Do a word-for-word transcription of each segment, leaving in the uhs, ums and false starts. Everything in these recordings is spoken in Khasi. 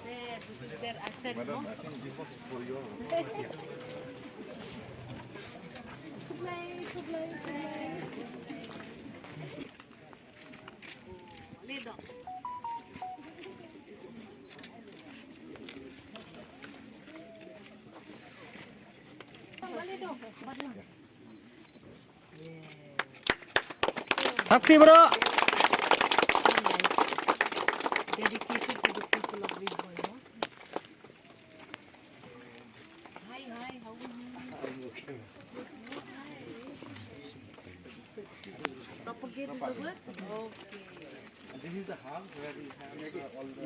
There, this is their asset, no? Madam, I think this is for your Kublai, kublai, kublai. Lay down. Lay down. Sakti, bro. Dedicated to the people of Ri Bhoi, no? Hi, hi, how are you? I'm okay. Propagate is the word? Okay. And this is the hub where we have, uh, all the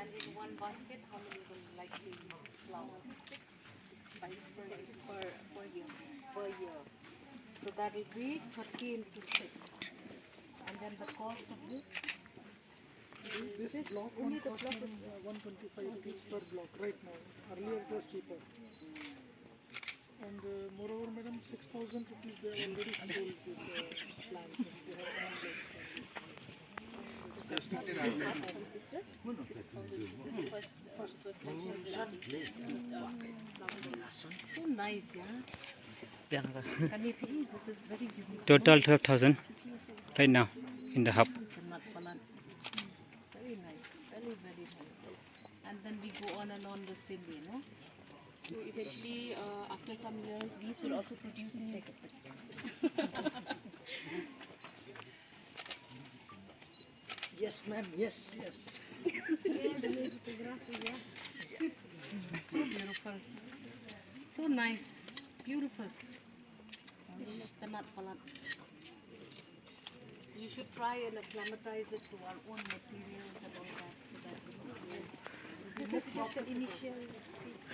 And in one basket, how many will likely flower? Six. Six per, per, per year. Per year. So that will be thirty into six. And then the cost of this? This block, only the block is, uh, one twenty-five rupees per block right now. Earlier it was cheaper. And, uh, moreover, madam, six thousand rupees they have already sold this, uh, plant. They have earned this. So nice, yeah. This is very unique. Total twelve thousand right now in the hub. Very nice, very, very nice. And then we go on and on the same way, no? So eventually, uh, after some years, these will also produce new. Yes, ma'am. Yes, yes. So beautiful. So nice. Beautiful. Ish, tynat palat. You should try and acclimatize it to our own materials and all that, so that, you know, yes. This is just the initial stage.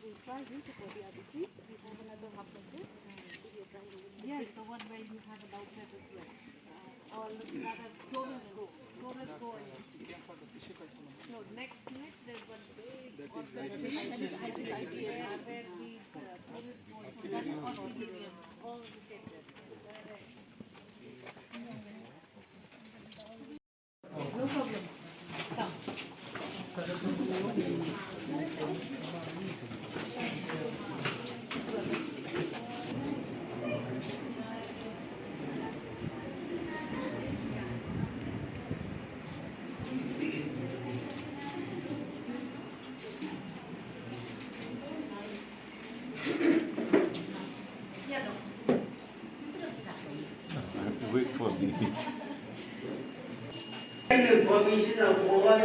We'll try this for the other three. We have another hub like this. So we are trying to. Yes, the one where you have an outlet as well. Or look rather, tourists go. Tourists go and. No, next to it, there's one big orchard. That is I B S, where these, uh, tourists go. That is Australian. All you get there. No problem. Come. I have to wait for the information of all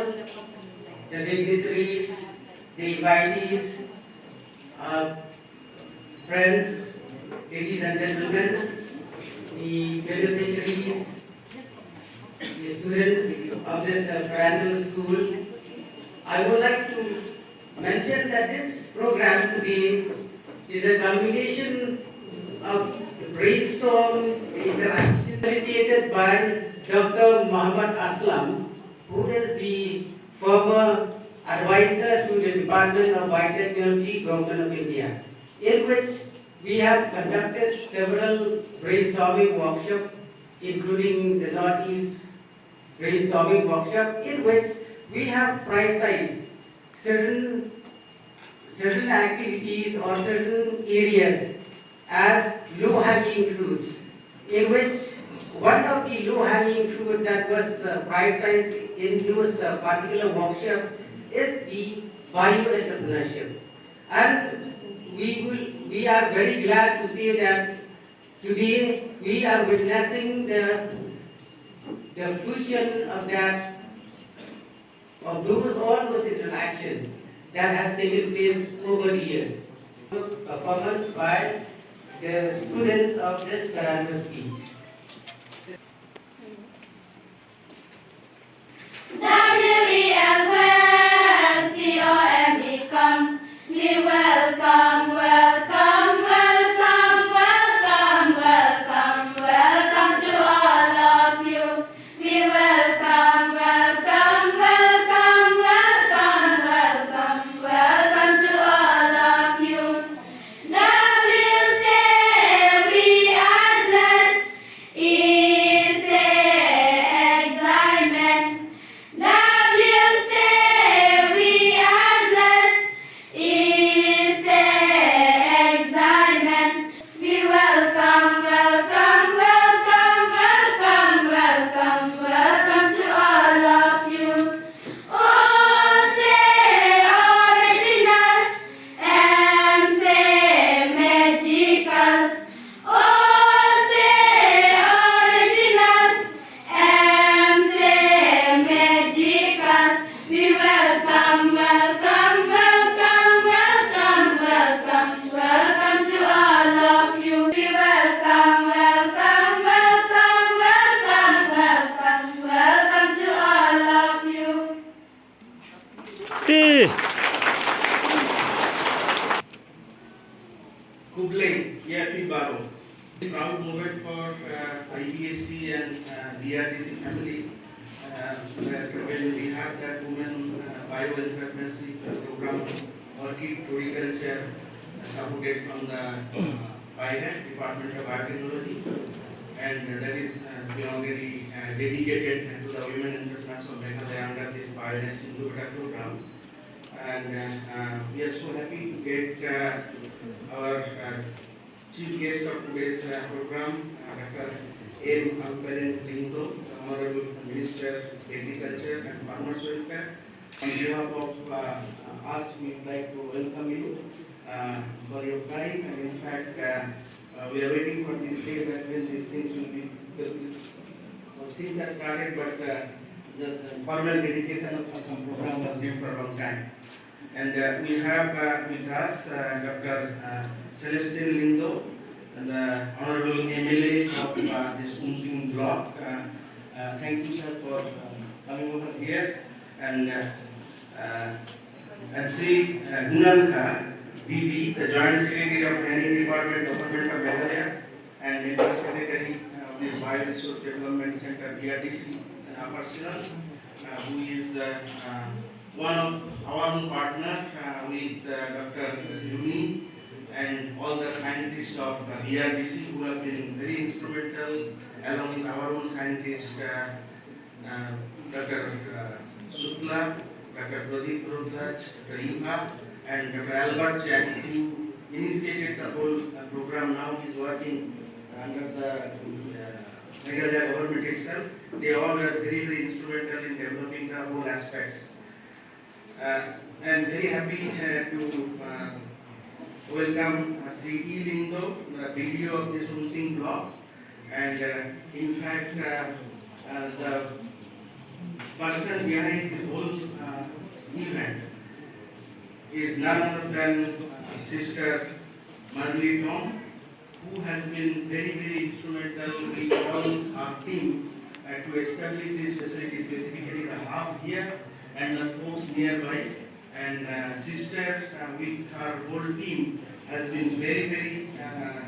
the dignitaries, the invitees, uh, friends, ladies and gentlemen, the beneficiaries, the students of this, uh, brand new school. I would like to mention that this program today is a culmination of the brainstorm, the interaction facilitated by Doctor Muhammad Aslam, who is the former advisor to the Department of Biotechnology, Government of India, in which we have conducted several brainstorming workshops, including the Northeast brainstorming workshop, in which we have prioritized certain, certain activities or certain areas fruits, in which one of the low-hanging fruit that was uh, prioritized in those uh, particular workshops is the bioentrepreneurship. And we will, we are very glad to say that today we are witnessing the, the fruition of that, of those, all those interactions that has taken place over the years. Performance by the students of this Ferrando speech. W E L C O M E, come. We welcome, welcome, welcome, welcome, welcome, welcome to all of you. We welcome, welcome, welcome, welcome, welcome, welcome to all of you. W say we are blessed. E say excitement. W say we are blessed. E say excitement. We welcome, welcome, welcome, welcome, welcome, welcome to all of you. O say original. M say magical. O say original. M say magical. We welcome, welcome, welcome, welcome, welcome, welcome to all of you. We welcome, welcome, welcome, welcome, welcome, welcome to all of you. Ti. Khublei ïa phi baroh. Proud moment for uh, I B S D and uh, B R D C family uh, that when we have that women uh, bioentrepreneurship program Orchid Floriculture uh, supported from the uh, BIOHET, Department of Biotechnology, and uh, that is uh, belonging uh, dedicated to the women entrepreneurs of Meghalaya under this BIONEST Incubator program. And uh, uh, we are so happy to get uh, our uh, chief guest of today's uh, program, uh, Doctor M Ampareen Lyngdoh, the Honorable Minister of Agriculture and Farmers Welfare. On behalf of uh, us, we would like to welcome you uh, for your time. And in fact, uh, uh, we are waiting for this day that when these things will be, well, things have started, but uh, the, the formal dedication of some program was due for a long time. And uh, we have uh, with us uh, Doctor Uh, Celestine Lyngdoh, the Honorable M L A of uh, this Umsning block. Uh, uh, thank you, sir, for uh, coming over here. And uh, uh, and Sri uh, Gunan Kha, B B, the Joint Secretary of Planning Department, Government of Meghalaya, and Member Secretary uh, of the Bioresource Development Center, B R D C, in Upper Shillong, uh, who is uh, uh, one of our own partner uh, with uh, Doctor Yuni and all the scientists of uh, B R D C who have been very instrumental along with our own scientists, uh, uh, Doctor Uh, Shukla, Doctor Pradeep Bharadwaj, Doctor Imha, and Doctor Albert Chang, who initiated the whole uh, program. Now he is working under the uh, Meghalaya government itself. They all were very, very instrumental in developing the whole aspects. Uh, I am very happy uh, to uh, welcome uh, Sri E Lyngdoh, the B D O of this Umsning block. And uh, in fact, uh, uh, the person behind the whole uh, event is none other than uh, Sister Margaret Tong, who has been very, very instrumental in all our team uh, to establish this facility, specifically the hub here and the spokes nearby. And uh, Sister, uh, with her whole team, has been very, very uh,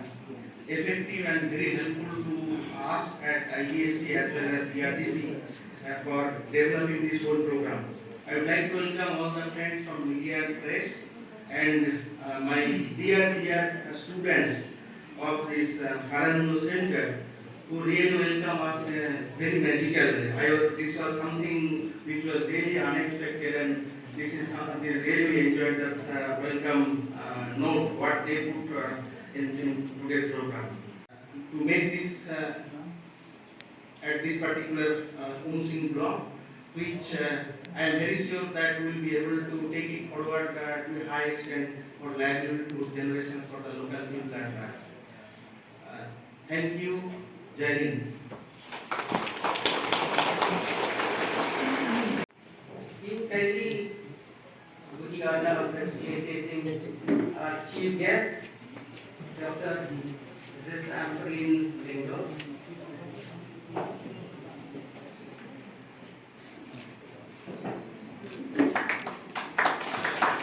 effective and very helpful to us at I B S D as well as B R D C uh, for developing this whole program. I would like to welcome all the friends from media and press and uh, my dear, dear uh, students of this uh, Ferrando Center who really welcome us in a very magical way. I was, this was something which was really unexpected, and this is something we really enjoyed that uh, welcome uh, note what they put uh, in, in today's program. to make this uh, at this particular uh, Umsning block, which uh, I am very sure that we will be able to take it forward uh, to a high extent for livelihood, good generations for the local people at large. Uh, thank you. Jai Hind. Team kindly go the order of the facilitating our chief guest, Doctor Mrs. Ampareen Lyngdoh.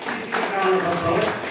Please give a round of applause.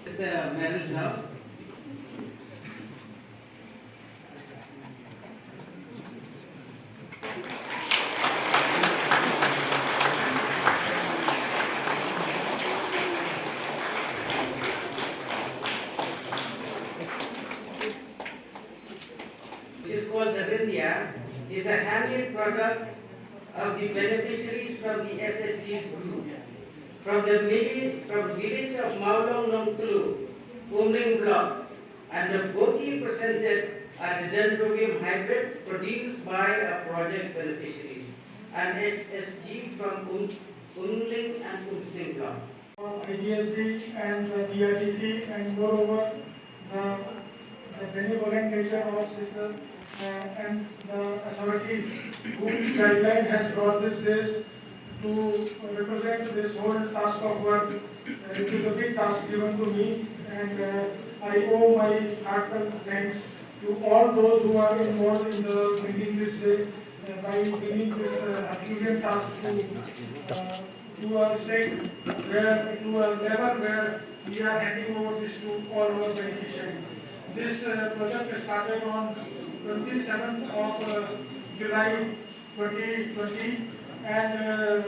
Mister Merrill Zhao. Which is called the Rindia, is a handmade product of the beneficiaries from the S H Gs group, from the mili-, from village of Mawlong Nongtlu, Umling Block, and the boti presented are the Dendrobium hybrid produced by a project beneficiaries, an S H G from Um-, Umling and Umsning Block. I D S B and the D R D C, and moreover, the, the benevolent nature of sister, uh, and the authorities whose guideline has brought this place to represent this whole task of work. Uh, it is a big task given to me, and, uh, I owe my heartfelt thanks to all those who are involved in the bringing this day, uh, by bringing this, uh, Herculean task to, uh, to a state where, to a level where we are handing over this to all our beneficiaries. This, uh, project started on twenty-seventh of, uh, July twenty twenty, and, uh,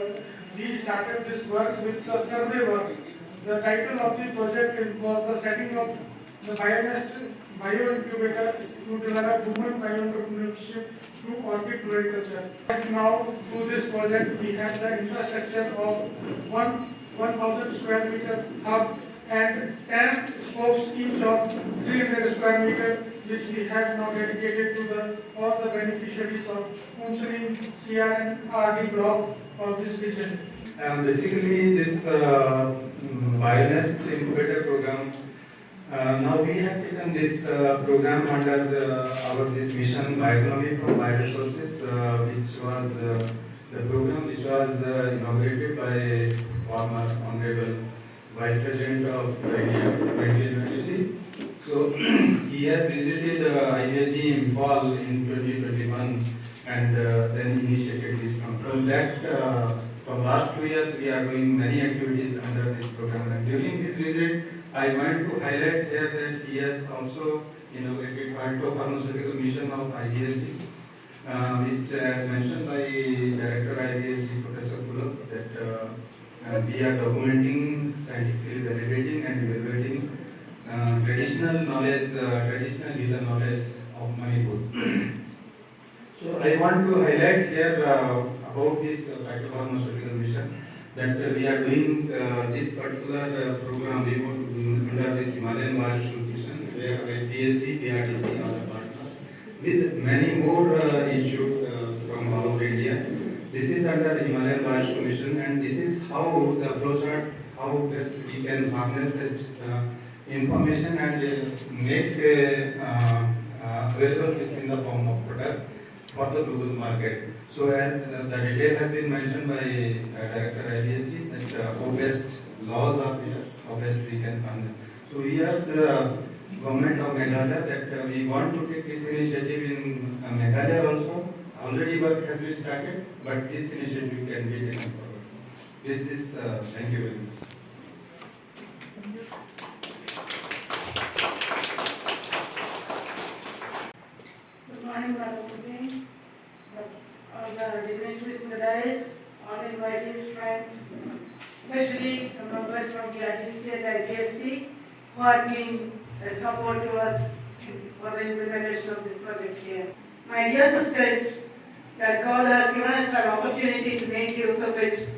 we started this work with the survey work. The title of the project is, was the setting of the Bionest Bio Incubator to develop women bioentrepreneurship through orchid floriculture. Right now, through this project, we have the infrastructure of one, one thousand square meter hub and ten spokes, each of three hundred square meter, which we have now dedicated to the, all the beneficiaries of Umsning C R and R D block of this region. Um, basically, this, uh, mm, Bionest Incubator Program, uh, now we have taken this, uh, program under the, our this mission, Bioeconomy from Bioresources, uh, which was, uh, the program which was, uh, inaugurated by former Honorable Vice President of India twenty twenty-three. So he has visited, uh, I D S G Imphal in twenty twenty-one and, uh, then initiated this program. From that, uh, from last two years, we are doing many activities under this program. And during this visit, I want to highlight here that he has also inaugurated Phytopharmaceutical Mission of I D S G, uh, which, as mentioned by Director I D S G, Professor Pulak, that, uh, uh, we are documenting, scientifically validating and evaluating, uh, traditional knowledge, uh, traditional healer knowledge of Manipur. So I want to highlight here, uh, about this, uh, Phytopharmaceutical Mission. that uh, we are doing uh, this particular uh, program we would, mm, under this Himalayan Vayu Shri Mission, where I P S D, B R D C are the partners, with many more uh, institutes uh, from all over India. This is under the Himalayan Vayu Shri Mission, and this is how the flowchart, how best we can harness the uh, information and uh, make uh, uh, uh, available this in the form of product for the global market. So as uh, the detail has been mentioned by uh, Director I B S D, that uh, how best laws are there, how best we can harness. So we urge the government of Meghalaya that uh, we want to take this initiative in uh, Meghalaya also. Already work has been started, but this initiative can be taken forward. With this, uh, thank you very much. Good morning, Madam Speaker. All the dignitaries in the dais, all invitees, friends, especially the members from the I D C and I P S D who have been a support to us for the implementation of this project here. My dear sisters, that God has given us an opportunity to make use of it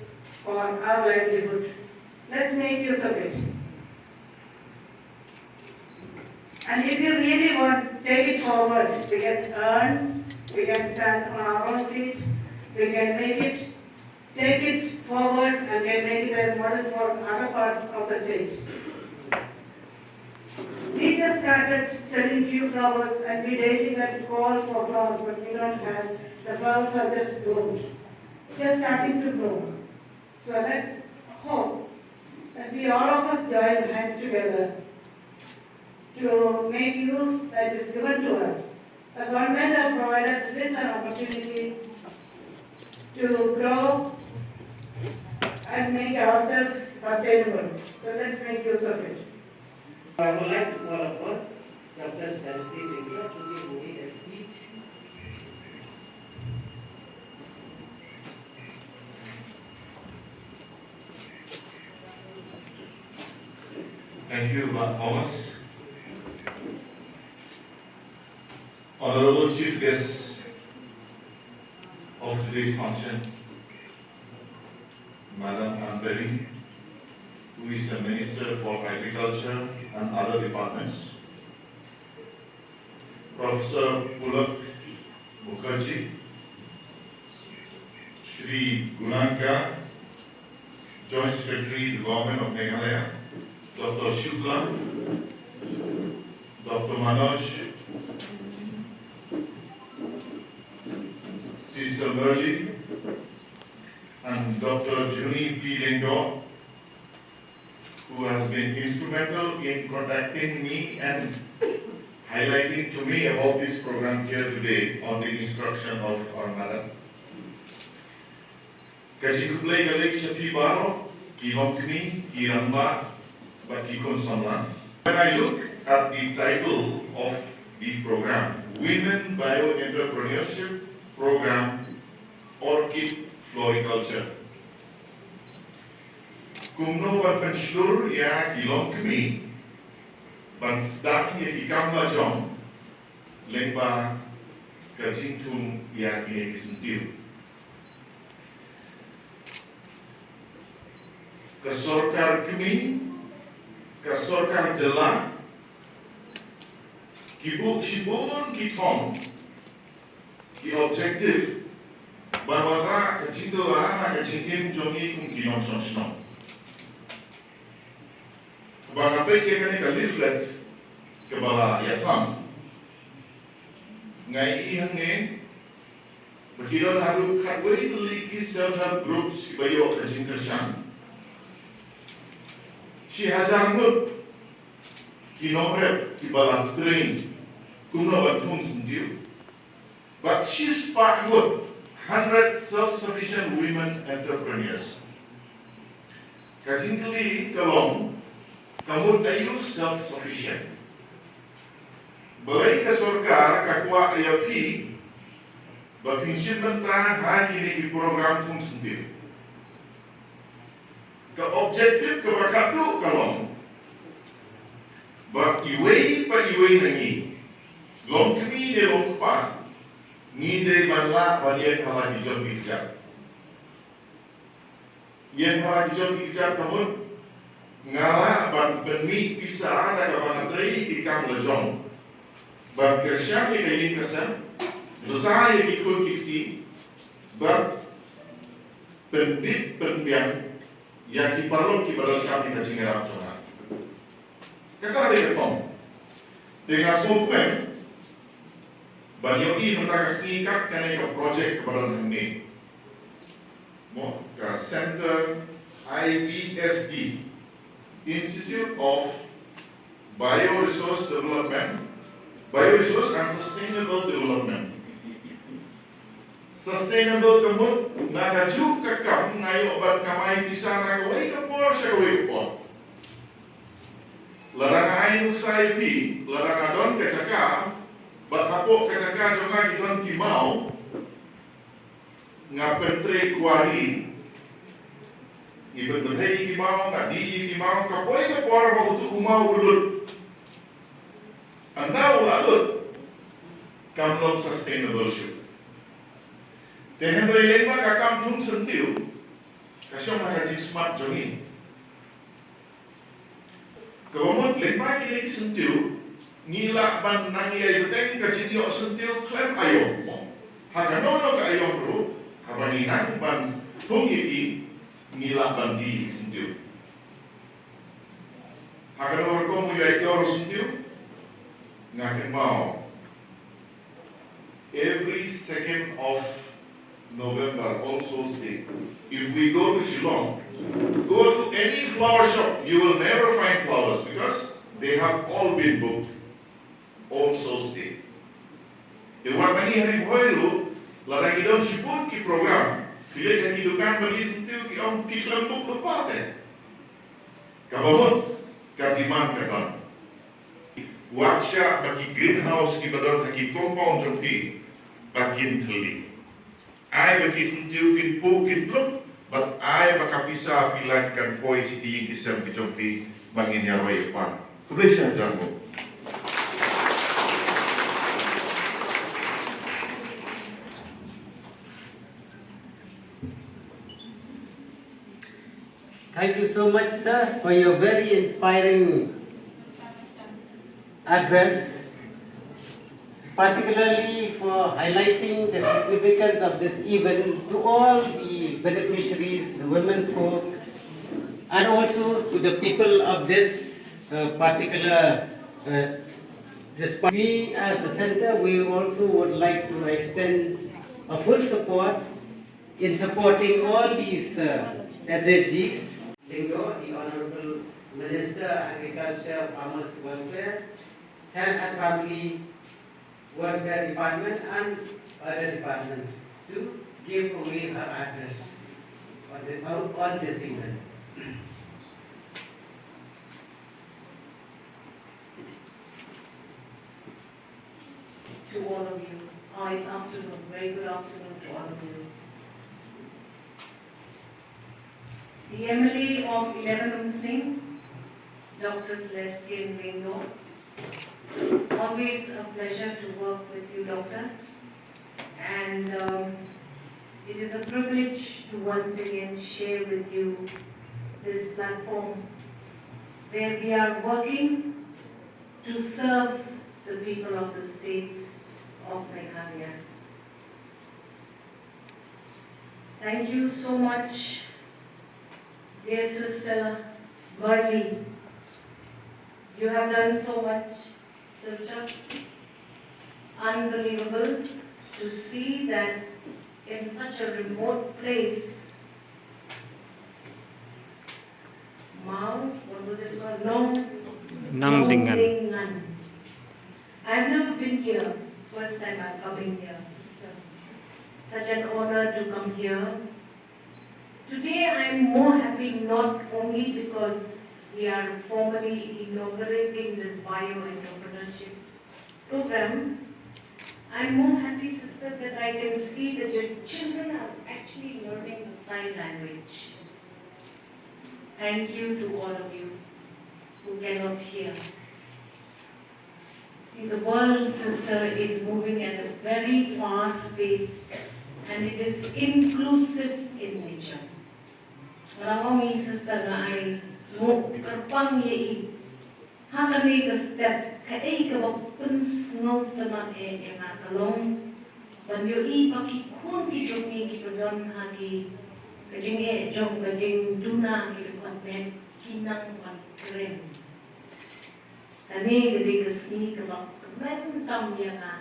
for our livelihood. Let's make use of it. And if you really want, take it forward. We can earn, we can stand on our own feet, we can make it, take it forward and can make it a model for other parts of the state. We just started selling few flowers and we daily get calls for flowers, but we don't have, the flowers are just bloomed. Just starting to bloom. So let's hope that we all of us join hands together to make use that is given to us. The government has provided this an opportunity to grow and make ourselves sustainable. So let's make use of it. I would like to call upon Doctor Saraswati Debbarma to give me a speech. Thank you, Bah Thomas. Honorable Chief Guest of today's function, Madam Ampareen, who is the Minister for Agriculture and other departments, Professor Pulak Mukherjee, Shri Gunankar, Joint Secretary, the Government of Meghalaya, Doctor Shukla, Doctor Manoj, Sister Murli, and Doctor Junie P. Lyngdoh, who has been instrumental in contacting me and highlighting to me about this program here today on the instruction of our madam. Ka jingkhublei ka leit sha phi baroh, ki longkmie, ki rangbah, bad ki khun samla. When I look at the title of the program, Women Bio-Entrepreneurship Program, Orchid Floriculture, kumno ban pynshlur ïa ki longkmie ban sdang ïa ki kam la jong lyngba ka jingthung ïa kine ki syntiew. Ka sorkar kmie, ka sorkar jylla, ki buh shibun ki thong, ki objective ban wanrah ka jingkylla ha ka jingim jong ngi kum ki nongshong shnong. Haba nga peit ïa kane ka leaflet kaba la ïasam, nga ïohi hangne ba ki don haduh khatwei tylli ki self help groups kiba ïoh ka jingkyrshan. Shi hajar ngut ki nongrep kiba la train kumno ban thung syntiew. Bad shispah ngut, hundred self-sufficient women entrepreneurs. Ka jingkylli ka long, ka mut aïu self-sufficient? Balei ka sorkar ka kwah ïa phi ba phin shim bynta ha kine ki program thung syntiew? Ka objective kaba khatduh ka long ba iwei pa iwei na ngi, longkmie ne longkpa, ngi dei ban lah ban ïeng ha la ki jong ki kjat. Ïa nga ki jong ki kjat ka mut nga lah ban pynmih pisa da kaba nga trei ïa ki kam la jong. Ban kyrshan ïa ka ïing ka sem, bsa ïa ki khun ki kti, bad pyndit pynbiang ïa ki paralok kiba donkam ïa ka jingïarap jong nga. Kata dei ka tong. Te nga sngewkmen ban ïohi mynta ka sngi kat kane ka project kaba don hangne. Mo, ka Center I B S D, Institute of Bioresource Development, Bioresource and Sustainable Development. Sustainable ka mut, na kajuh ka kam nga ïoh ban kamai pisa na kawei ka por sha kawei ka por. Lada nga ai nuksa ïa phi, lada nga don ka jaka, bad hapoh ka jaka jong nga ki don ki maw, nga pyntrei quarry, ngi pynbthei ïa ki maw, nga dih ïa ki maw, ka poi ka por ba utu u maw u lut. Ynda u la lut, kam long sustainable shuh. Te hynrei lyngba ka kam thung syntiew, ka shong ha ka jingsmat jong ngi. Kaba mut lyngba kine ki syntiew, ngi lah ban nang ïai bteng ka jingïoh syntiew khlem aïom. Ha kano kano ka aïom ruh, haba ngi nang ban thung ïa ki, ngi lah ban die ïa ki syntiew. Ha kano rukom u ïai dor u syntiew, nga kynmaw every second of November, All Souls Day. If we go to Shillong, go to any flower shop, you will never find flowers because they have all been booked. All Souls Day. Te wat ma ngi ha Ri Bhoi ruh, lada ngi don shibun ki program, phi leit ha ki dukan ba die syntiew ki ong phi khlem book lypa te. Kaba mut, ka demand ka don. Wat shah ba ki greenhouse kiba don ha ki compound jong phi, ba kin thylli. Ai ba ki syntiew kin puh kin plung, bad ai ba ka pisa phi lait kan poi sha ki ïing ki sem ki jong phi, ba ngin ïa roi ïa pan. Khublei shibun. Thank you so much, sir, for your very inspiring address, particularly for highlighting the significance of this event to all the beneficiaries, the women folk, and also to the people of this uh, particular uh, this. We as a center, we also would like to extend a full support in supporting all these uh, S S Gs. Lyngdoh, the Honorable Minister, Agriculture, Farmers Welfare, Health and Family Welfare Department and other departments to give away her address on, the, on this event. To all of you. Oh, it's afternoon. Very good afternoon to all of you. The M L A of eleven Umsning, Doctor Celestine Lyngdoh. Always a pleasure to work with you, Doctor. And um, it is a privilege to once again share with you this platform where we are working to serve the people of the state of Meghalaya. Thank you so much, dear sister Marley. You have done so much, sister. Unbelievable to see that in such a remote place, Mao, what was it called? Nong, Nongdingan. Nongdingan. I've never been here. First time I'm coming here, sister. Such an honor to come here. Today I'm more happy not only because we are formally inaugurating this bio entrepreneurship program, I'm more happy, sister, that I can see that your children are actually learning the sign language. Thank you to all of you who cannot hear. See, the world, sister, is moving at a very fast pace and it is inclusive in nature. Nga ong i sister nga ai nguh kyrpang ïa i. Ha kane ka step kaei kaba pynsngewtynnat eh ïa nga ka long ban ïohi ba ki khun ki jong ngi kiba don ha ki ka jingeh jong ka jingduna ki dkhot met ki nang ban kren. Kane ka dei ka sngi kaba kmen tam ïa nga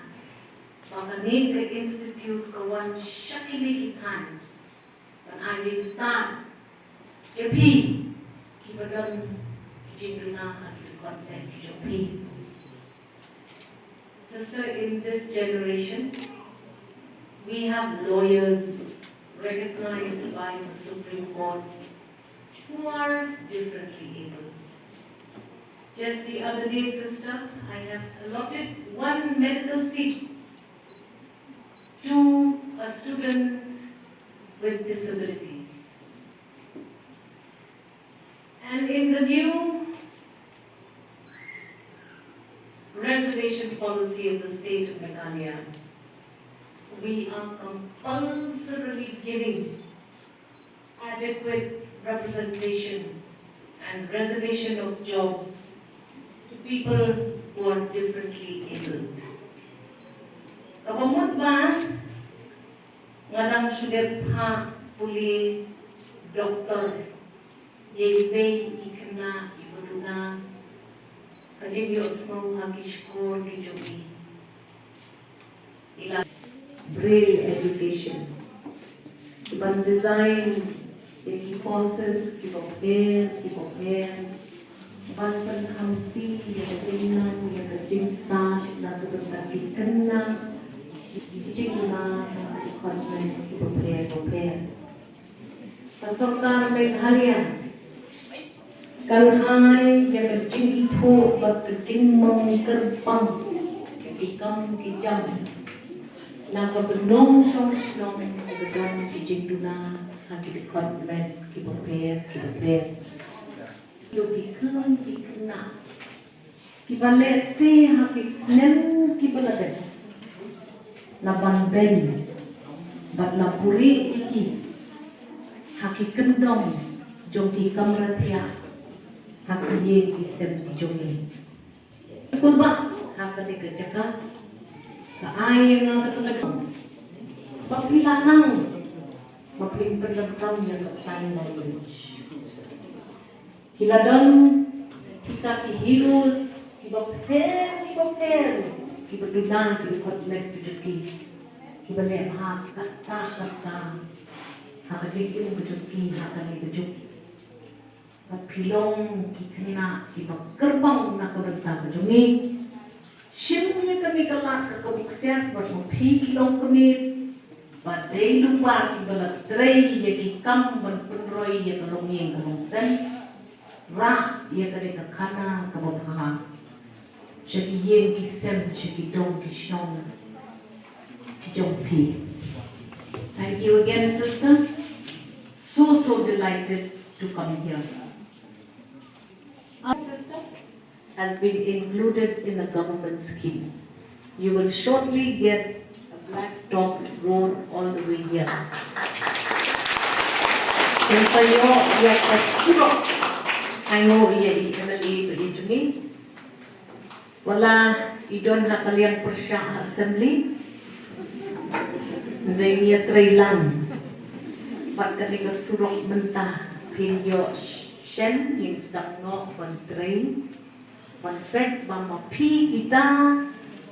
ba kane ka institute ka wan sha kine ki thaiñ ban ai jingstad ïa phi kiba don ki jingduna ha ki dkhot met ki jong phi. Sister, in this generation, we have lawyers recognized by the Supreme Court who are differently able. Just the other day, sister, I have allotted one medical seat to a student with disabilities. And in the new reservation policy of the state of Meghalaya, we are compulsorily giving adequate representation and reservation of jobs to people who are differently abled. Kaba mut ba nga dang shu dep phah pule doktor ïa iwei i khynnah iba duna ka jingïohsngew ha ki shkor ki jong i. I la Braille education. Ban design ïa ki courses kiba pher kiba pher ban pynkhamti ïa ka jingnang ïa ka jingstad na ka bynta ki khynnah ki jingma na ki dkhot met kiba pher kiba pher. Ka sorkar Meghalaya kan ai ïa ka jingithuh bad ka jingmong kyrpang ïa ki kam ki jam na ka bynta shnong shnong kiba don ki jingduna ha ki dkhot met kiba pher kiba pher. Ïa ki khynnah ki khynnah kiba lehse ha ki snem kiba la dep la ban beiñ bad la buhrieh ïa ki ha ki kyndong jong ki kamra thiah ha ki ïing ki sem ki jong ngi. Sngewbha ha kane ka jaka ka ai ïa nga ka tnat ba phi la nang ba phin pyndonkam ïa ka sign language. Ki la don kita ki heroes kiba pher kiba pher kiba duna ki dkhot met ki jong ki kiba leh bha katta katta ha ka jingim ka jong ki ha kane ka juk. Bad phi long ki khynnah kiba kyrpang na ka bynta ka jong ngi. Shim ïa kane ka lad ka kaba ksiar bad ma phi ki longkmie ba dei lyngba kiba la trei ïa ki kam ban pynroi ïa ka longïing ka longsem. Rah ïa kane ka khana kaba bha sha ki ïing ki sem sha ki dong ki shnong ki jong phi. Thank you again, sister. So, so delighted to come here. Our sister has been included in a government scheme. You will shortly get a black topped road all the way here. Pynpaw ïa ka surok. Ai nguh ïa i M L A ba i jong ngi. Wat la i don ha ka liang pyrshah ha assembly. Hynrei ngi ïatrei lang bad kane ka surok mynta. Phin ïoh shen, ngin sdang noh ban trei ban peit ba ma phi kita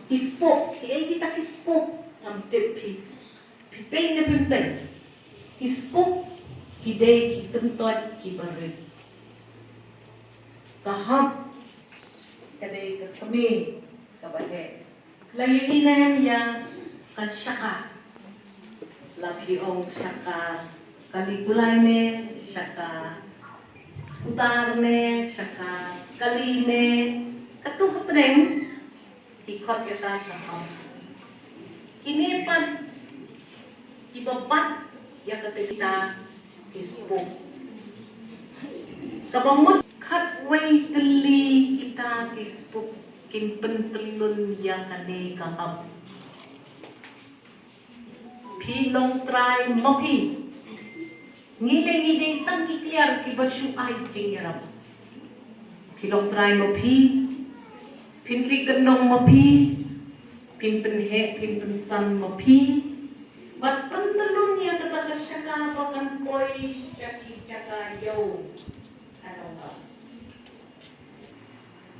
ki spok, kiei kita ki spok, ngam tip phi, phi peit ne phim peit. Ki spok ki dei ki kyntoit kiba rit. Ka hap ka dei ka kmie kaba heh. La ïohi ne em ïa ka shaka? La phi ong shaka kali kulai ne, shaka skutar ne, shaka kali ne, katto hapdeng ki khot ïa ka ka hap. Kine pat kiba bat ïa kata kita ki spok. Kaba mut khatwei tylli kita ki spok kin pyntyllun ïa kane ka hap. Phi long trai ma phi. Ngi lei ngi dei tang ki kliar kiba shu ai jingïarap. Phi long trai ma phi, phin ri kyndong ma phi, phin pynheh phin pynsan ma phi. Bad pyntyllun ïa kata ka shaka ba kan poi sha ki jaka ïew. Ano ba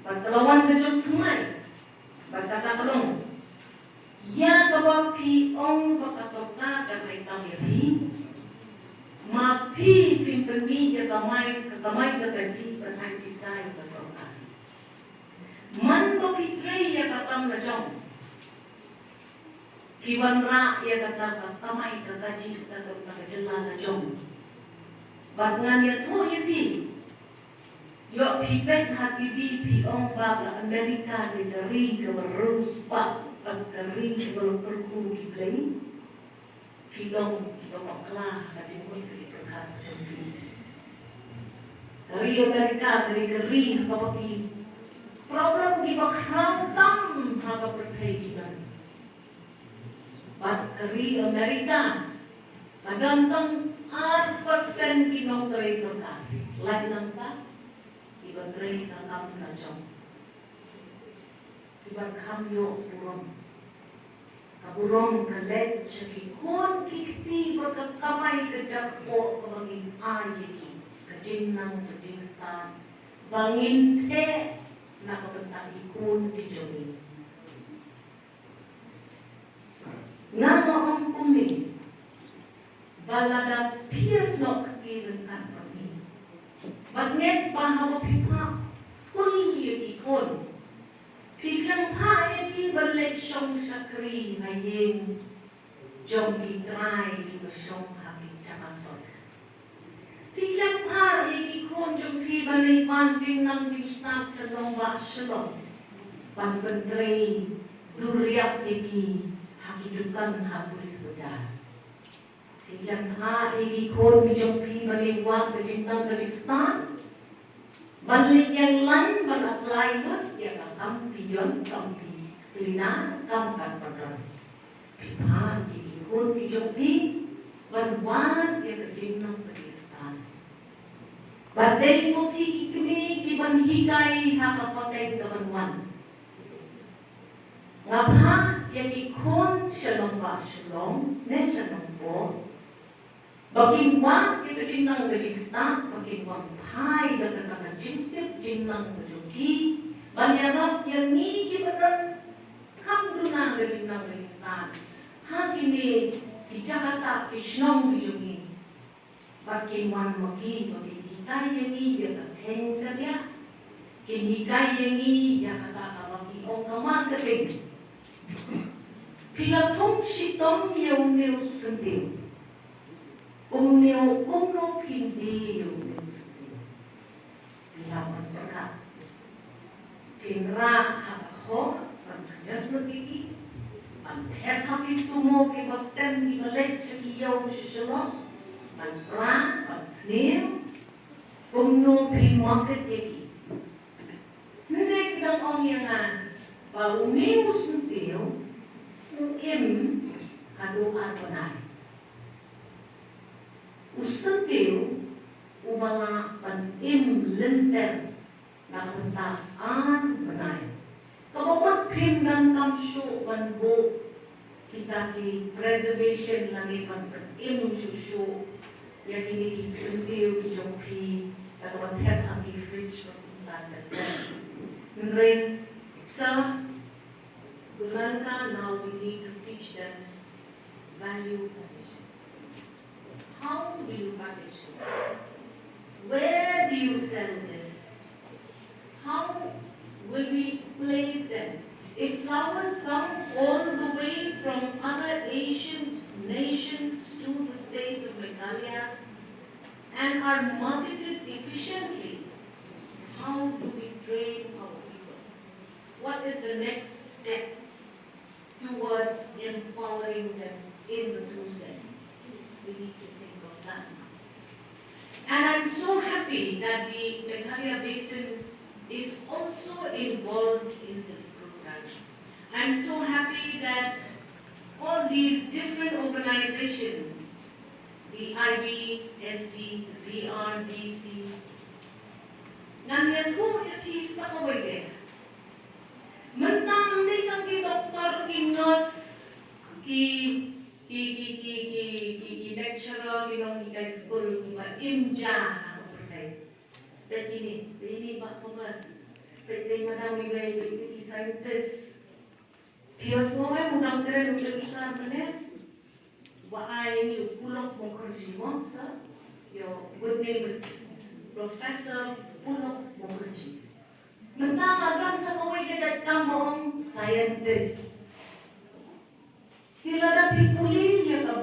Bad ka la wan ka juk thymmai. Bad kata ka long, ïa kaba phi ong ba ka sorkar ka treikam ïa phi, ma phi phin pynmih ïa ka kamai, ka kamai ka kajih ban ai pisa ïa ka sorkar. Man ba phi trei ïa ka kam la jong, phi wanrah ïa kata ka kamai ka kajih kata ka jylla la jong. Bad ngan ïathuh ïa phi, ïoh phi peit ha T V phi ong ba ka America dei ka ri kaba riewspah bad ka ri kaba long kyrkhu ki blei. Phi long kiba bakla ha ka jingmut ka jingpyrkhat ka jong phi. Ka ri America ka dei ka ri ha kaba ki problem kiba khraw tam ha ka pyrthei ki don. Bad ka ri America ka don tang ar percent ki nongtrei sorkar. Lait nangta kiba trei ka kam la jong, kiba kham ïoh burom. Ka burom ka leit sha ki khun ki kti bad ka kamai ka jakpoh kaba ngin ai ïa ki, ka jingnang ka jingstad ba ngin theh na ka bynta ki khun ki jong ngi. Nga nga ong kumne, ba lada phi ïasnoh kti ryngkat bad ngi, bad ngeit ba haba phi phah skul ïa ki khun, phi khlem phah ïa ki ban leit shong shakri ha ïing jong ki trai kiba shong ha ki jaka soi. Phi khlem phah ïa ki khun jong phi ban leit pan jingnang jingstad sha nongbah Shillong, ban pyntrei duriap ïa ki ha ki dukan ha Police Bazar. Phi khlem phah ïa ki khun ki jong phi ban leit wad ka jingnang ka jingstad, ban leit ïeng lain ban apply lut ïa ka kam peon, kam cleaner, kam carpenter. Phi phah ïa ki khun ki jong phi ban wad ïa ka jingnang ka jingstad. Bad dei ma phi ki kmie kiban hikai ha ka pateng kaban wan. Nga phah ïa ki khun sha nongbah Shillong ne sha Nongpoh, ba kin wad ïa ka jingnang ka jingstad, ba kin wan phai da kata ka jingtip jingnang ka jong ki, ban ïarap ïa ngi kiba don kham duna ka jingnang ka jingstad ha kine ki jaka sah ki shnong ki jong ngi. Bad kin wan ma ki ba kin hikai ïa ngi ïa ka kheiñ ka diah, kin hikai ïa ngi ïa kata kaba ki ong ka marketing. Phi la thung shitom ïa une u syntiew. Kumno, kumno phin die ïa une u syntiew? Phi hap ban pyrkhat. Phin rah ha ka hor ban khñiot lut ïa ki, ban thep ha ki sumo kiba stem kiba leit sha ki ïew sha Shillong, ban prah ban sniew. Kumno phi market ïa ki? Hynrei ki dang ong ïa nga ba une u syntiew u im haduh ar bnai. U syntiew uba lah ban im lynter na ka bynta ar bnai. Kaba mut phim donkam shuh ban buh kita ki preservation lane ban pynim shuh shuh ïa kine ki syntiew ki jong phi, da kaba thep ha ki fridge ba kumta. Hynrei sa, Gumnangka, now we need to teach them value addition. How do you package this? Where do you sell this? How will we place them? If flowers come all the way from other Asian nations to the states of Meghalaya and are marketed efficiently, how do we train our people? What is the next step towards empowering them in the true sense? We need to think of that. And I'm so happy that the Meghalaya Basin is also involved in this program. I'm so happy that all these different organizations B I B, S D, B R, B C. Ngan ïathuh ïa phi sa kawei de. Mynta ym dei tang ki doktor, ki nurse, ki, ki, ki lecturer, ki nonghikai skul kiba im ja ha ka pyrthei. Peit ine, peit ine Bah Thomas, peit ine Madam iwei, peit ine ki scientist. Phi ïohsngew em u nongkren u Minister mynne? Ba ai ïa ngi u Pulok Mukherjee mo, sir? Your good name is Professor Pulok Mukherjee. Mynta nga don sa kawei ka jait kam ba ong scientist. Te lada phi pule ïa ka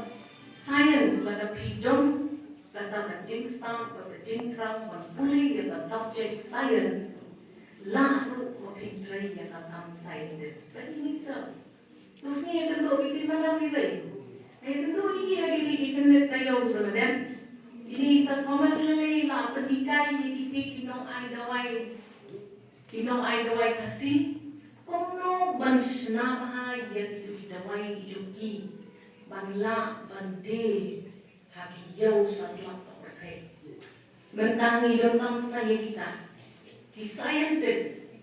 science, lada phi don kata ka jingstad bad ka jingthrang ban pule ïa ka subject science, lah ruh ba phin trei ïa ka kam scientist. Peit ine sir. To sngew ïakynduh ïa ki, madam, iwei. Ïakynduh ïa ki ha kine ki khynnah taïew, to madam. Ine i Sir Thomas lei lei la pynhikai ïa kito ki nongai dawai, ki nongai dawai Khasi kumno ban shna bha ïa kito ki dawai ki jong ki ban lah ban die ha ki ïew satlak ka pyrthei. Mynta ngi donkam sa ïa kita ki scientist.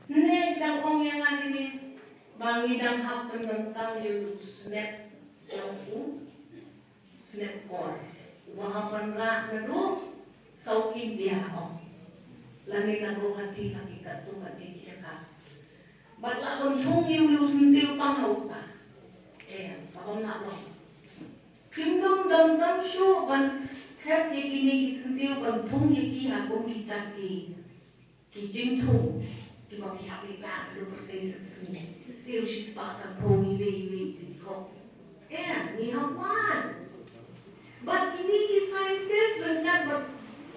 Ne ki dang ong ïa nga ine ba ngi dang hap pyndonkam ïa u snep jong u Snep kor uba hap ban rah naduh South India, ong. Lane na Guwahati, ha ki katto katne ki jaka. Bad lah ban thung ïa u syntiew tang ha uta. Eh, ka bym lah long. Kim dum donkam shuh ban thep ïa kine ki syntiew ban thung ïa ki ha kum kita ki ki jingthung kiba phi hap ban rah naduh pyrthei shisngi. Siew shispah sanphew, iwei iwei i jingkhop. Em, ngi hap wan. Bad kine ki scientist ryngkat bad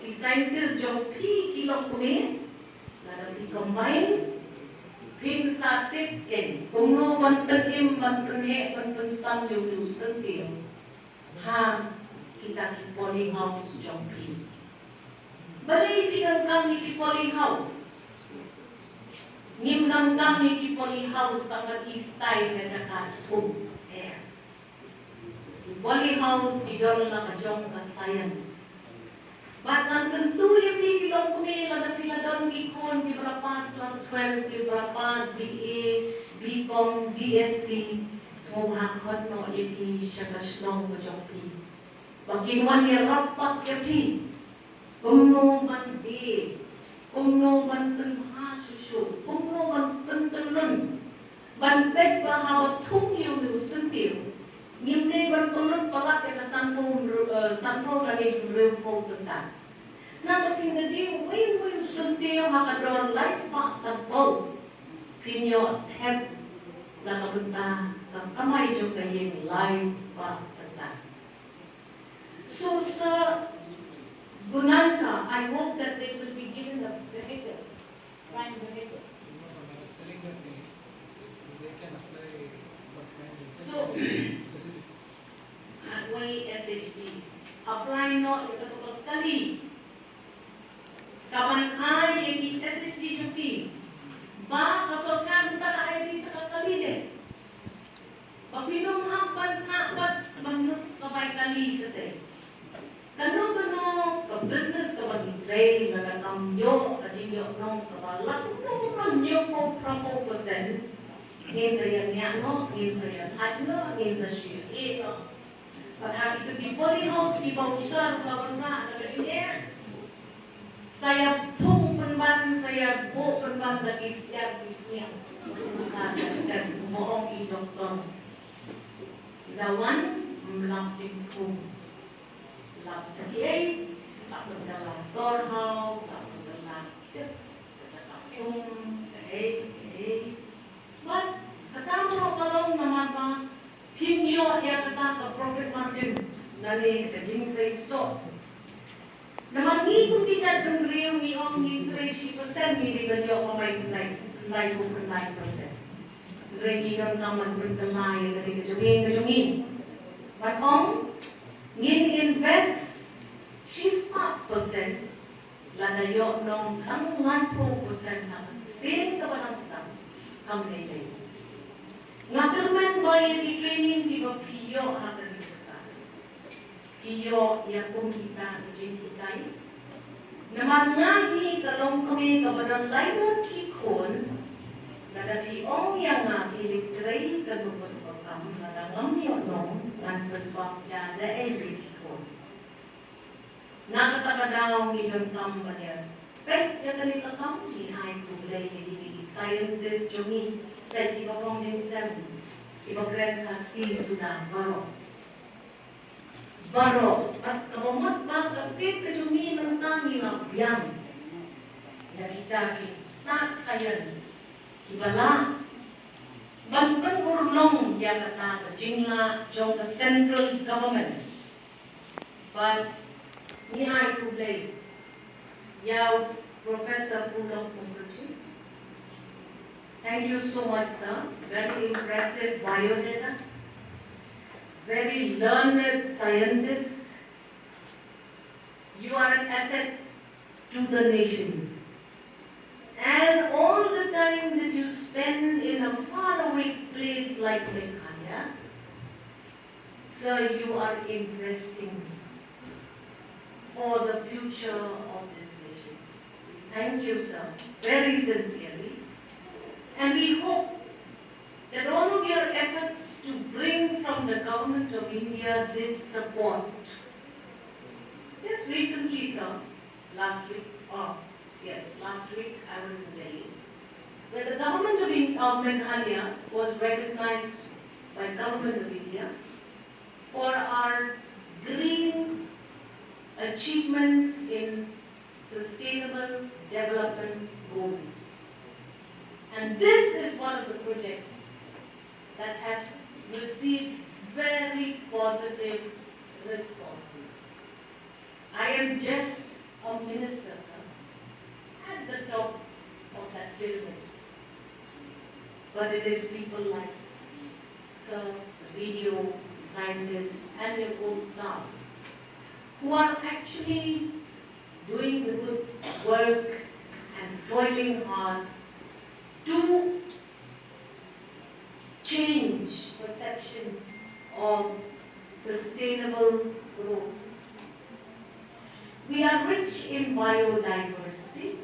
ki scientist jong phi ki longkmie, lada phi combine, phin sa tip kein kumno ban pynim, ban pynheh, ban pynsan ïa u syntiew ha kita ki polyhouse jong phi. Balei phi donkam ïa ki polyhouse? Ngim donkam ïa ki polyhouse tang ban i style na jaka thung. Eh. Ki polyhouse ki don la ka jong ka science. Bad ngan kyntu ïa phi ki longkmie, lada phi la don ki khun kiba la pass class twelve, kiba la pass B A, B Com, B Sc, sngewbha khot noh ïa ki sha ka shnong ka jong phi. Ba kin wan ïarap pat ïa phi kumno ban die, kumno ban pynbha shuh shuh, kumno ban pyntyllun. Ban peit ba haba thung ïa une u syntiew, ngim dei ban pynlut palat ïa ka sanphew, eh, sanphew lane hynriewphew tynta. Namar ba phin da die uwei uwei u syntiew ha ka dor laispah sanphew, phin ïoh thep na ka bynta ka kamai jong ka ïing laispah tynta. So, Sir Gunanka, I hope that they will be given a vehicle, prime vehicle. No, no, I was telling the same. They can apply for prime vehicle. So, facility. Hawai S H D. Apply noh ïa kato ka kali. Kaban ai ïa ki S H D jong phi. Ba ka sorkar mynta la ai phi sa ka kali de. Ba phin ym hap ban phah pat ban lut sa ka bai kali shatei. Kano kano ka business kaba ngi trei, lada kam ïoh ka jingïohnong kaba la kumno kumno hynñiewphew phraphew percent, ngin sa ïa ngiah noh, ngin sa ïa thait noh, ngin sa shu ïa ïeh noh. Bad ha kito ki polyhouse kiba u sir u la wanrah da ka jingeh, sa ïa thung pynban, sa ïa buh pynban da ki siar ki sniang. Ka dei kumba ong i doktor. Lada wan, ym lap jingthung. Lap da kiei? Lap da la storehouse, lap da la kit, ka jaka sum, kaei kaei. Bad kata baroh ka long namar ba phim ïoh ïa kata ka profit margin lane ka jingseisoh. Namar ngi kum ki jaitbynriew ngi ong ngi trei shi percent, ngi dei ban ïoh kamai khyndai, khyndai ko khyndai percent. Hynrei ngi donkam ban pynkylla ïa ka dei ka jong ngi, ka jong ngi. Bad ong ngin invest shispah percent, lada ïoh nong tang laiphew percent ha ka sien kaba dang sdang, kam dei dei. Nga kyrmen ba ïa ki training kiba phi ïoh ha kane ka kyrdan, ïoh ïa kum kita ki jinghikai. Namar nga hi ka longkmie kaba don laingut ki khun, lada phi ong ïa nga phi leit trei kano kano ka kam, lada ngam ïoh nong ngan pynbaptya da ei ïa ki khun. Na kata ka daw ngi donkam ban ïa peit ïa kane ka kam, ngi ai khublei ïa kine ki scientist jong ngi, peit kiba ong Vincent, kiba kren Khasi suda baroh. Baroh, bad kaba mut ba ka state ka jong ngi mynta ngi la biang ïa kita ki stad science kiba lah ban pynurlong ïa kata ka jinglah jong ka central government. Bad ngi ai khublei ïa u Professor Pulong Mukherjee. Thank you so much, sir. Very impressive biodata. Very learned scientist. You are an asset to the nation. And all the time that you spend in a faraway place like Meghalaya, sir, you are investing for the future of this nation. Thank you, sir, very sincerely. And we hope that all of your efforts to bring from the Government of India this support. Just recently, sir, last week, oh, yes, last week I was in Delhi, where the Government of, In- of Meghalaya was recognized by Government of India for our green achievements in sustainable development goals. And this is one of the projects that has received very positive responses. I am just a minister, sir, at the top of that pyramid. But it is people like sir, the B D O, the scientists, and your own staff who are actually doing the good work and toiling hard to change perceptions of sustainable growth. We are rich in biodiversity,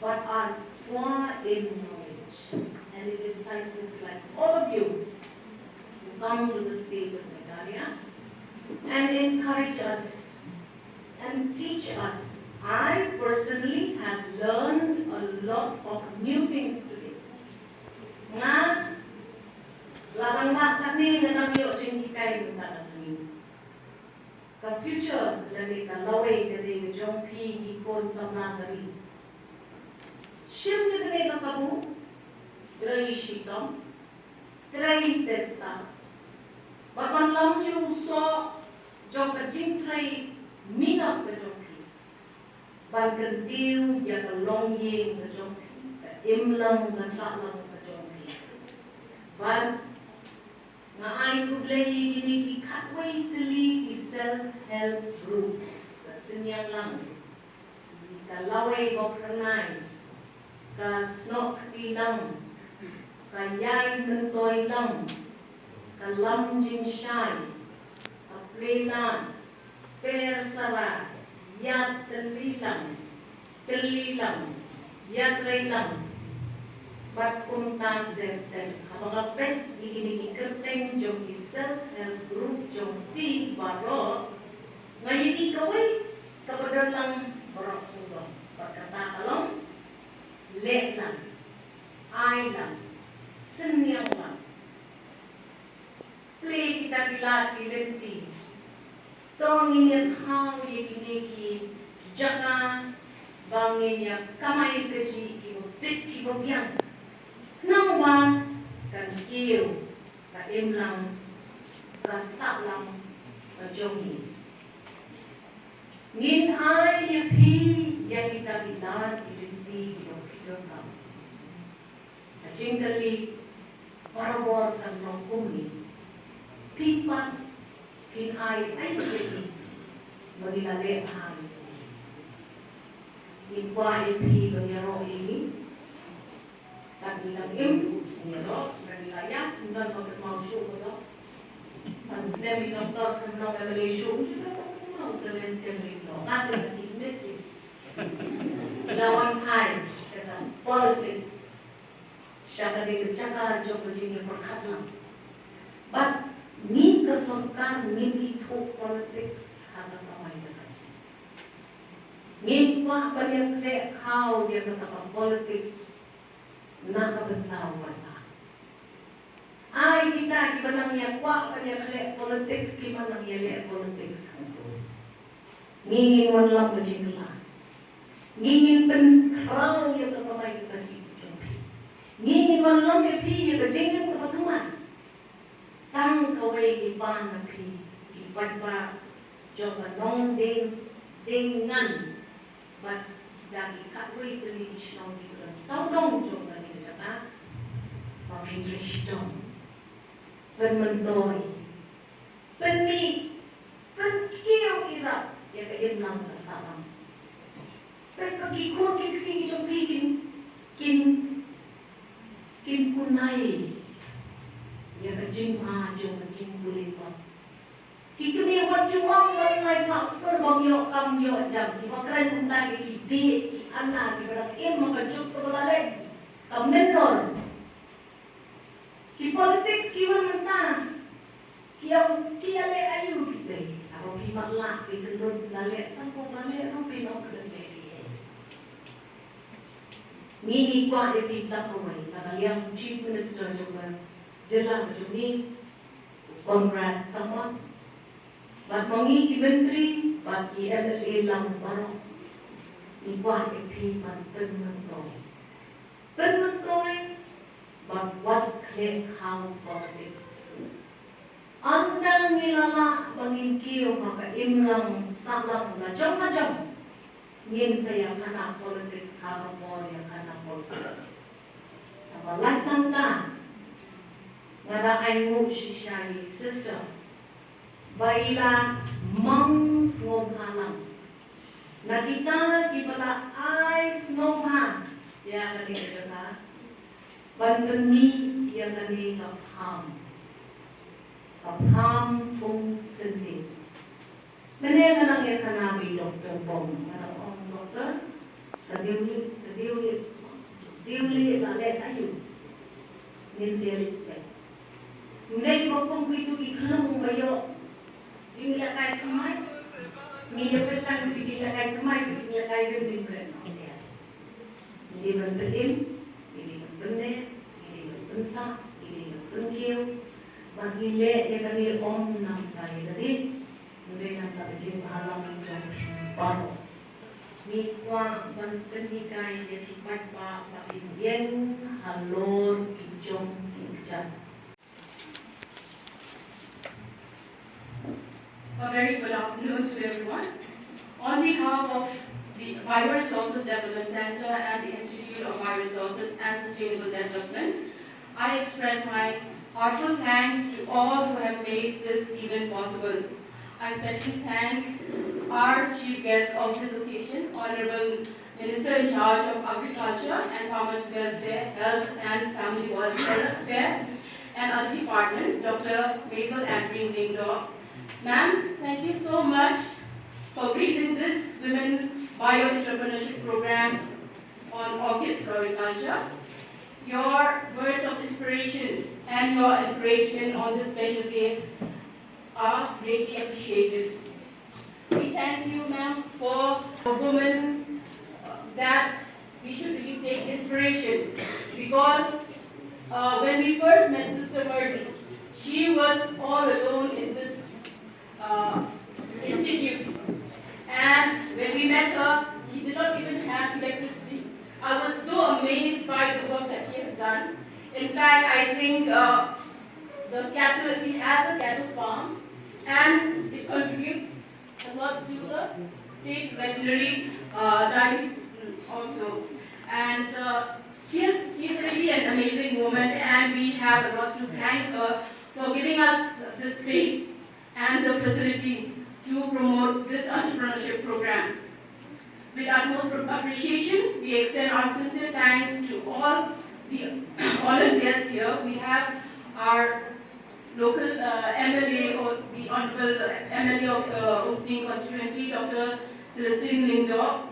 but are poor in knowledge. And it is scientists like all of you who come to the state of Meghalaya and encourage us and teach us. I personally have learned a lot of new things today. Nga la rangbah katne nga dang ïoh jinghikai mynta ka sngi. Ka future lane ka lawei ka dei ka jong phi ki khun samla ka ri. Shim ïa kane ka kabu, trei shitom, trei testa, bad ban lam ïa u soh jong ka jingtrei minot ka jong phi. Ban kyntiew ïa ka longïing ka jong phi, ka imlang ka sahlang ka jong phi. Bad nga ai khublei ïa kine ki khatwei tylli ki self help groups, ka Synñiang Lang, ka Lawei Bapyrnai, ka Snoh Kti Lang, ka Ïai Myntoi Lang, ka Lam Jingshai, ka Pleilan, Persara, Ïatylli Lang, Tylli Lang, Ïatrei Lang, bad kumta ter ter. Haba nga peit ïa kine ki kyrteng jong ki self help group jong phi baroh, nga ïohi kawei kaba don lang baroh sawdong, bad kata ka long leh lang, ai lang, synñiang lang. Plie kita ki lad ki lynti. To ngin ïa thaw ïa kine ki jaka ba ngin ïa kamai kajih kiba bit kiba biang. Nangba kan kiew ka imlang ka sahlang ka jong ngi. Ngin ai ïa phi ïa kita ki lad ki lynti kiba phi donkam. Ka jingkylli barabor kan long kumne. Phi pat phin ai ei ïa ngi ba ngi la leh bha ïa phi. Ngin kwah ïa phi ban ïaroh ïa ngi. Kat ngi dang im, ngi ïaroh, ngi la ïap, ngi don ba kynmaw shuh ba don. Phan snem i doctor, phan long M L A shuh, shuh da phan long Celestial Ring long. Nga te ka jingmystery. La wan phai sha ka politics, sha ka dei ka jaka jong ka jingïapyrkhat lang. Bad ngi ka sorkar ngim ithuh politics ha ka kamai ka kajih. Ngim kwah ban ïakhleh khaw ïa kata ka politics na ka bynta u paidbah. Ai kita kiba nang ïa kwah ban ïakhleh politics, kiba nang ïaleh politics hangto. Ngi ngin wanlam ka jingkylla. Ngi ngin pynkhraw ïa ka kamai ka kajih jong phi. Ngi ngin wanlam ïa phi ïa ka jingim kaba thymmai. Tang kawei ngi pan na phi, ki paidbah jong ka Nongdeng, Diengngan. Bad kita ki khatwei tylli ki shnong kiba don sawdong jong kane ka jaka, ba phin trei shitom, pynmyntoi, pynmih, pynkiew ïarap ïa ka imlang ka sahlang. Peit ba ki khun ki kti ki jong phi kin, kin, kin kunai ïa ka jingbha jong ka jingpule kot. Ki kmie wat ju ong ban lai phah skul bym ïoh kam ïoh jam, kiba kren kumta ki, ki dih, ki ana, kiba dang im ha ka juk kaba la leit, ka menor. Ki politics ki wan mynta, ki ong ki ïaleh aïu kita, aro ki matlah ki kynduh la leh, sangkong la leh ruh phi ong kynduh leh. Ngi ngi kwah ïa phi tang kawei, na ka liang Chief Minister jong ka jylla jong ngi, Conrad Sangma, bad ma ngi ki myntri bad ki M L A lang baroh, ngi kwah ïa phi ban pynmyntoi, pynmyntoi bad wat khleh khaw politics. Ynda ngi la lah ba ngin kiew ha ka imlang sahlang la jong la jong, ngin sa ïa khana politics ha ka por ïa khana politics. Haba lait nangta, nga da ainguh shisha ïa i sister ba i la mang sngewbha lang na kita kiba la ai sngewbha ïa kane ka jaka ban pynmih ïa kane ka farm, ka farm Pung Syndieh. Mynne nga nang ïa khana bad i Doctor Bom, nga nang ong, Doctor, ka dei u leh, ka dei u leh, dei u leh la leh aïu? Ngin sa leh peit. Ym dei ba kum kitu ki khlem ba ïoh jingïalehkai thymmai. Ngi ïa peit tang ki jingïalehkai thymmai, ki jingïalehkai rim rim rim. Ngi dei ban pynim, ngi dei ban pynneh, ngi dei ban pynsah, ngi dei ban pynkiew. Bad ngi leh ïa kane ym namar ïa lade. Hynrei namar ka jingbhalang jong phi baroh. Ngi kwah ban pynhikai ïa ki paidbah ba kin ïeng halor ki jong ki kjat. A very good afternoon to everyone. On behalf of the Bioresources Development Center and the Institute of Bioresources and Sustainable Development, I express my heartfelt thanks to all who have made this event possible. I especially thank our chief guest of this occasion, Honorable Minister in charge of Agriculture and Farmers Welfare, Health and Family Welfare, and other departments, Doctor Maisel Ampareen Lyngdoh. Ma'am, thank you so much for gracing this Women Bio Entrepreneurship Program on orchid floriculture. Your words of inspiration and your encouragement on this special day are greatly appreciated. We thank you, ma'am, for a woman, uh, that we should really take inspiration, because, uh, when we first met Sister Murli, she was all alone in this, uh, institute. And when we met her, she did not even have electricity. I was so amazed by the work that she has done. In fact, I think, uh, the cattle, she has a cattle farm, and it contributes a lot to the state veterinary, uh, diary also. And, uh, she is, she is really an amazing woman, and we have a lot to thank her for giving us this space and the facility to promote this entrepreneurship program. With utmost appreciation, we extend our sincere thanks to all the honored guests here. We have our local uh, M L A or the Honorable M L A of uh, Umsning constituency, Doctor Celestine Lyngdoh.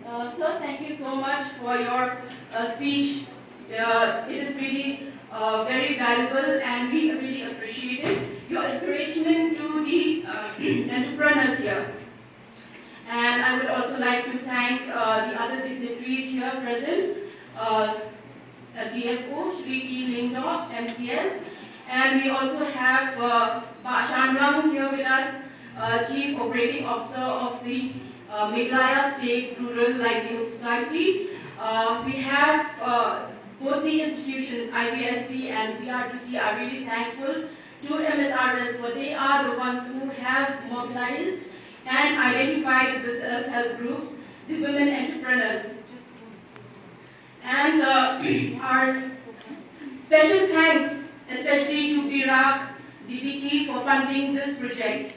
Uh, sir, thank you so much for your uh, speech. Uh, it is really uh, very valuable and we really appreciate it. Your encouragement to the uh, entrepreneurs here. And I would also like to thank uh, the other dignitaries here present, uh, uh, D F O, Shri E Lyngdoh, M C S, and we also have uh, Bah Shanrang here with us, uh, Chief Operating Officer of the uh, Meghalaya State Rural Livelihood Society. Uh, we have uh, both the institutions, I B S D and P R D C, are really thankful to M S R S, for they are the ones who have mobilized and identified the self-help groups, the women entrepreneurs. And uh, our special thanks, especially to Birak D B T for funding this project.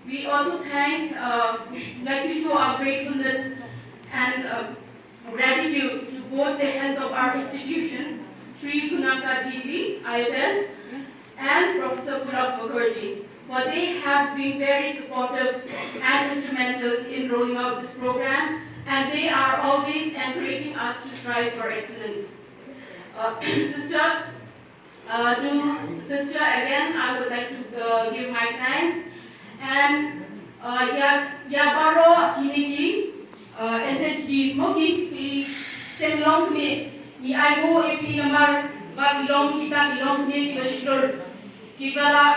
We also thank, uh, like to show our gratefulness and uh, gratitude to both the heads of our institutions, Sri Gunaka D B, I F S, and Professor Pulab Mukherjee, for they have been very supportive and instrumental in rolling out this program, and they are always encouraging us to strive for excellence. Uh, sister, uh, to sister again, I would like to uh, give my thanks. And uh, ya ya baro kini ki uh, S H Gs mo ki ki seng long kini ni ai mo e pi namar ba ki long kita ki long kini ki ba shlur ki ba la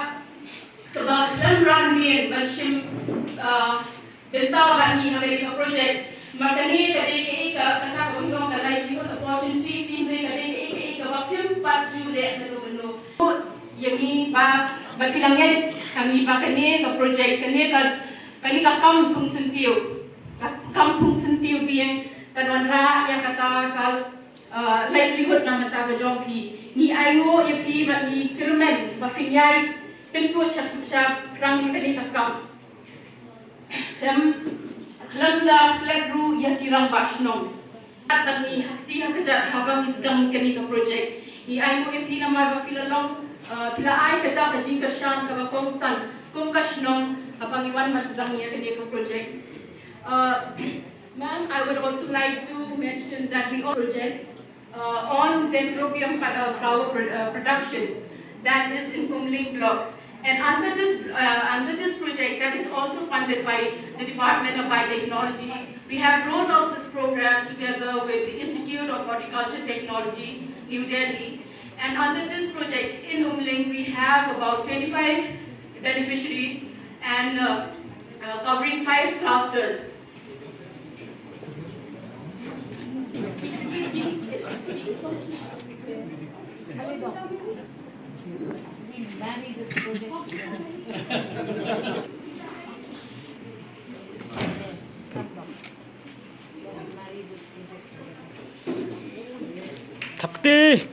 ki ba khlem ran mien ba shim uh, bynta ba ni ha ka project. Ma kane ka dei ka ika kata ka ong ka livelihood opportunity, phi dei ka dei ka ika ika ba phim pat ju leh menu menu. Ïa ngi ba ba phi la ngeit ka ngi ba kane ka project kane ka kane ka kam thung syntiew ka kam thung syntiew biang ka don ra ïa kata ka uh, livelihood na mata ka jong phi. Ngi ai nguh ïa phi ba ngi kyrmen ba phi ngi ai pyntu chap chap rang ïa kane ka kam. Khlem khlem da flag ruh ïa ki rangbah shnong. Kat ba ngi ha kti ha kjat haba ngi sdang kane ka project. Ngi ai nguh ïa phi namar ba phi la long uh, phi la ai kata ka jingkyrshan kaba kongsan kum ka shnong haba ngi wan ban sdang ïa kane ka project. Uh, Ma'am, I would also like to mention that we all project uh, on dendrobium uh, flower pro- uh, production that is in Umling block. And under this, uh, under this project that is also funded by the Department of Biotechnology, we have rolled out this program together with the Institute of Horticulture Technology, New Delhi. And under this project in Umling, we have about twenty-five beneficiaries and uh, uh, covering five clusters. Thapti.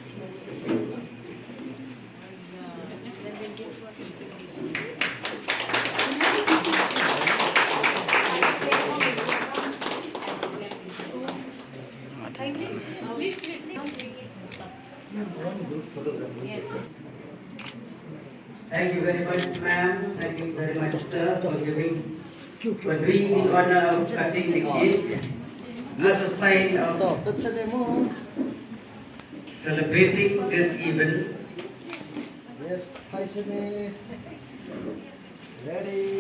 Thank you very much, ma'am. Thank you very much, sir, for giving, for doing the honor of cutting the cake as a sign of celebrating this event. Yes, hi, Sydney. Ready.